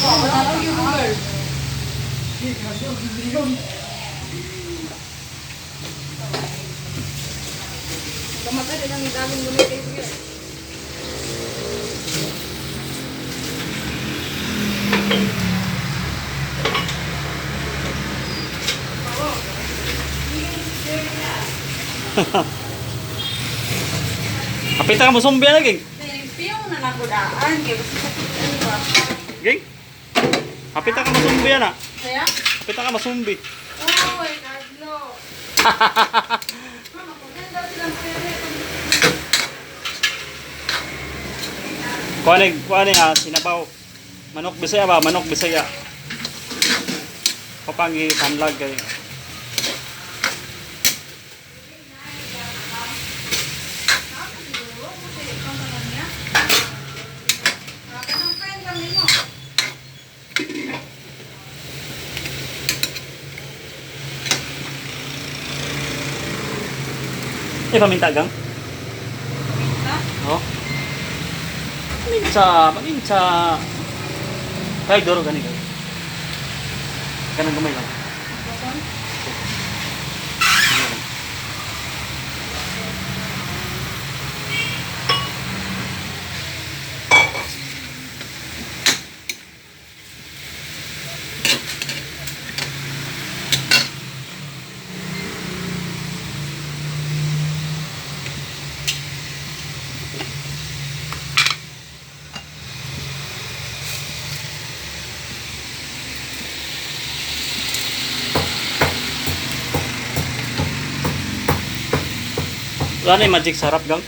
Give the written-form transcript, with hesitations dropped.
Wala yung girl. Kamatay din ang daming gumit kay Kuya. Kapita ka mo sumbi na, ging. Piyo na nagudaan kay basta sakit ano ba? Ging. Kapita ka masumbi na. Kaya? Kapita ka masumbi. Uy, Carlo. Mama, kung ganda silang pere. Kuha ni ha, sinabaw. Manok Bisaya ba? Manok Bisaya. Kapangi samlag kay. Kanang friend kami mo. Eh, paminta gang? Paminta? Oo. Paminta, paminta. Kay doro gani kay. Kanang gamay lang. Baton? Gamay lang. Wala na yung magic sarap gang.